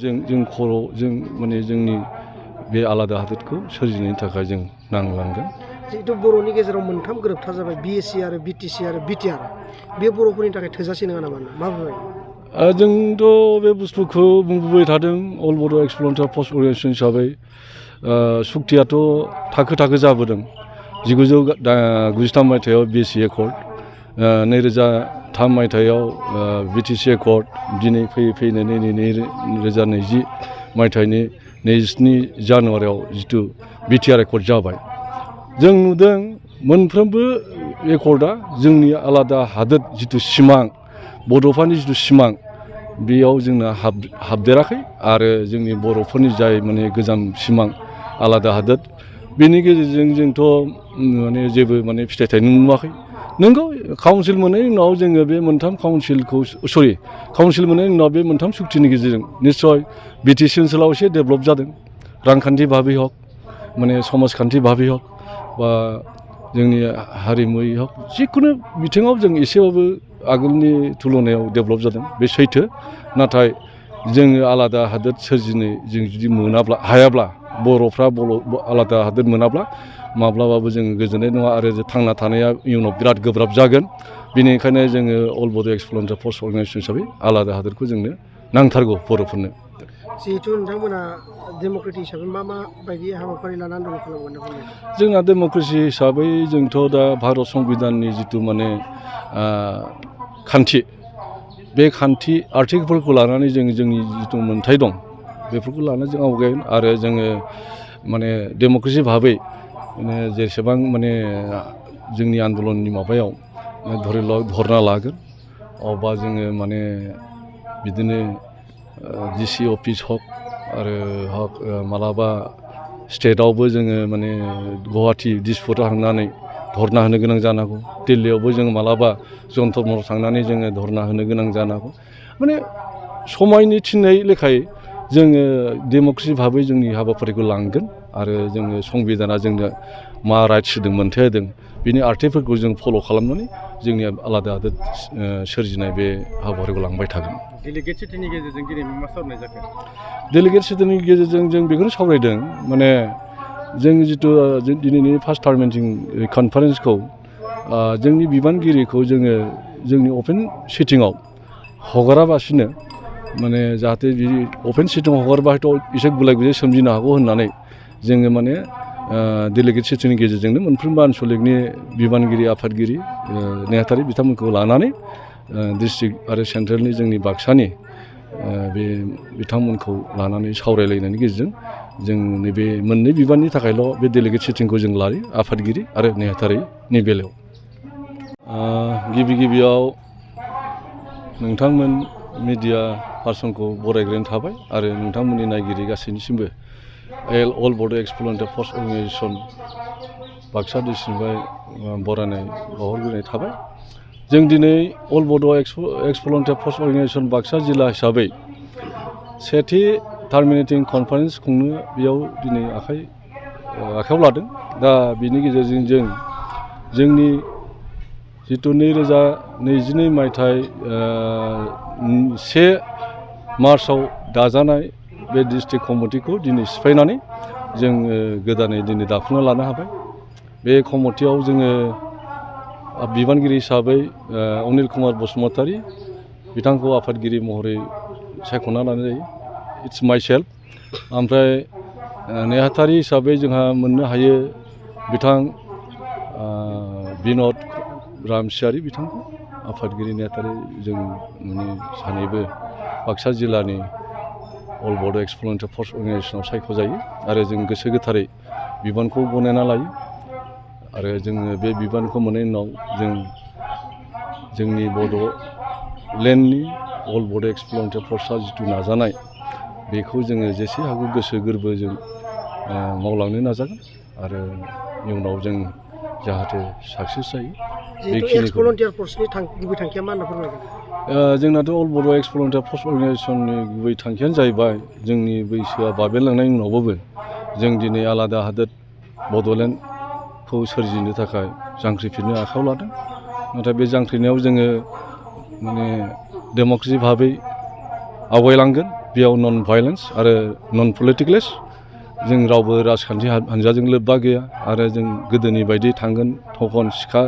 जों खर' जों माने जोंनि बे आलादा हादोरखौ सोरजिनायनि थाखाय जों नांलांगोन। जिहेतु बर'नि गेजेराव मोनथाम गोरोबथा जाबाय BSc आरो BTC आरो BTR बे बर'फोरनि थाखाय थोजासे नङा नामा मा बुंबाय? जोंथ' बे बुस्थुखौ बुंबोबाय थादों अल बड' एक्सप्लरेटरि फर्स अर्गानाइजेसन हिसाबै सुक्तियाथ' थाखो थाखो जाबोदों 1993 मायथाइयाव BSc एकर्ड 2003 मायथाइयाव BTC एकर्ड दिनै फैयै फैनानै 2020 मायथाइनि 27 जानुवारियाव जिथु BTR एकर्ड जाबाय। जों नुदों मोनफ्रोमबो एकर्डआ जोंनि आलादा हादोर जिथु सिमां बड'फानि जिथु सिमां बेयाव जोंना हाबदेराखै आरो जोंनि बर'फोरनि जाय माने गोजाम सिमां आलादा हादोर बेनि गेजेरजों जोंथ' माने जेबो माने फिथाइ थायनो नुवाखै। नोंगौ काउन्सिल मोननायनि उनाव जोङो बे मोनथाम काउन्सिल मोननायनि उनाव बे मोनथाम सुक्तिनि गेजेरजों निस्सय BTC ओनसोलाव एसे डेभेलप जादों रांखान्थि भाबै हक माने समाजखान्थि भाबै हक बा जोंनि हारिमुयै हक जिखुनु बिथिङाव जों एसेबाबो आगोलनि तुलनायाव डेभेलप जादों बे सैथो। नाथाय जोङो आलादा हादोर सोरजिनो जों जुदि हायाब्ला बर'फ्रा आलादा हादोर मोनाब्ला माब्लाबाबो जोङो गोजोननाय नङा आरो थांना थानाया इयुनाव बिराद गोब्राब जागोन। बेनिखायनो जोङो अल बड' एक्सप्लरेटरि फर्स अर्गानाइजेसन हिसाबै आलादा हादोरखौ जोंनो नांथारगौ बर'फोरनो। जिहेतु नोंथांमोना डेम'क्रेटिक हिसाबै मा बायदि हाबाफारि लानानै आन्दलन खालामगोन होनना बुंदों? जोंना डेम'क्रेसि हिसाबै जोंथ' दा भारत संबिधाननि जिथु माने खान्थि बे खान्थि आर्टिकेलफोरखौ लानानै जों जोंनि जिथु मोन्थाय दं बेफोरखौ लानानै जों आवगायगोन आरो जोङो माने डेम'क्रेसि भाबै माने जेसेबां माने जोंनि आन्दलननि माबायाव धरना लागोन अबा जोङो माने बिदिनो DC अफिस हक आरो मालाबा स्टेटआवबो जोङो माने गुवाहाटि दिसपुराव थांनानै धरना होनो गोनां जानो हागौ। दिल्लीयावबो जों मालाबा जन्तर महराव थांनानै जोङो धरना होनो गोनां जानो हागौ। माने समायनि थिननाय लेखायै जोङो डेम'क्रेसि भाबै जोंनि हाबाफारिखौ लांगोन आरो जोङो संबिधाना जोंनो मा राइट्स होदों मोन्थाय होदों बिनि आर्टिकेलफोरखौ जों फल' खालामनानै जोंनि आलादा हादोर सोरजिनाय बे हाबाफारिखौ लांबाय थागोन। डेलिगेट सिटिनि गेजेरजों दिनै मा सावरायनाय जाखो? डेलिगेट सिटिनि गेजेरजों जों बेखौनो सावरायदों माने जों जिथु दिनैनि फार्स्ट टार्म मिटिं कनफारेन्सखौ जोंनि बिबानगिरिखौ जोङो जोंनि अपेन सिटिंआव हगाराबासिनो माने जाहाथे बे अपेन सिटिंआव हगारबा हयथ' एसे गुलाय गुजाय सोमजिनो हागौ होननानै जोङो माने डेलिगेट सिटिंनि गेजेरजोंनो मोनफ्रोमबो आनसलिकनि बिबानगिरि आफादगिरि नेहाथारि बिथांमोनखौ लानानै डिस्ट्रिक्ट आरो सेन्ट्रेलनि जोंनि बाक्सानि बे बिथांमोनखौ लानानै सावरायलायनायनि गेजेरजों जों नैबे मोननै बिबाननि थाखायल' बे डेलिगेट सिटिंखौ जों लायो आफादगिरि आरो नेहाथारिनि बेलायाव। गिबियाव नोंथांमोन मिडिया पार्सनखौ बरायग्रोनाय थाबाय आरो नोंथांमोननि नायगिरि गासैनिसिमबो अल बड' एक्सप्लरेटरि फर्स अर्गानाइजेसन बाक्सा डिस्ट्रिक्टनिफ्राय बरायनाय बावहरग्रोनाय थाबाय। जों दिनै अल बड' एक्सप्लरेटरि फर्स अर्गानाइजेसन बाक्सा जिल्ला हिसाबै सेथि टार्मिनेटिं कनफारेन्स खुंनो बेयाव दिनै आखायाव लादों। दा बिनि गेजेरजों जों जोंनि जिथु 2022 मायथाइ 1 मार्चआव दाजानाय बे डिस्ट्रिक्ट कमिटिखौ दिनै सिफायनानै जों गोदानै दिनै दाफुंना लानो हाबाय। बे कमिटियाव जोङो बिबानगिरि हिसाबै अनिल कुमार बसुमतारी बिथांखौ आफादगिरि महरै सायख'ना लानाय जायो। इट्स माइ सेल्फ। ओमफ्राय नेहाथारि हिसाबै जोंहा मोननो हायो बिथां बिन'द रामसियारि बिथांखौ आफादगिरि नेहाथारि जों माने सानैबो बाक्सा जिल्लानि अल बड' एक्सप्लरेटरि फर्स अर्गानाइजेसनाव सायख'जायो आरो जों गोसो गोथारै बिबानखौ गनायना लायो आरो जोङो बे बिबानखौ मोननायनि उनाव जों जोंनि बड'लेण्डनि अल बड' एक्सप्लरेटरि फर्सआ जिथु नाजानाय बेखौ जोङो जेसे हागौ गोसो गोरबोजों मावलांनो नाजागोन आरो इयुनाव जों जाहाथे साक्सेस जायो। एक्सप्लरेटरि फर्सनि गुबै थांखिया मा होनना फोरमायगोन? जोंनाथ' अल बड' एक्सप्लरेटरि फर्स अर्गानाइजेसननि गुबै थांखियानो जाहैबाय जोंनि बैसोआ बाबेनलांनायनि उनावबाबो जों दिनै आलादा हादोर बड'लेण्डखौ सोरजिनो थाखाय जांख्रिफिननो आखायाव लादों। नाथाय बे जांख्रिनायाव जोङो माने डेम'क्रेसि भाबै आवगायलांगोन बेयाव नन भायलेन्स आरो नन पलिटिकेलिस जों रावबो राजखान्थि हानजाजों लोब्बा गैया आरो जों गोदोनि बायदि थांगोन थखन सिखा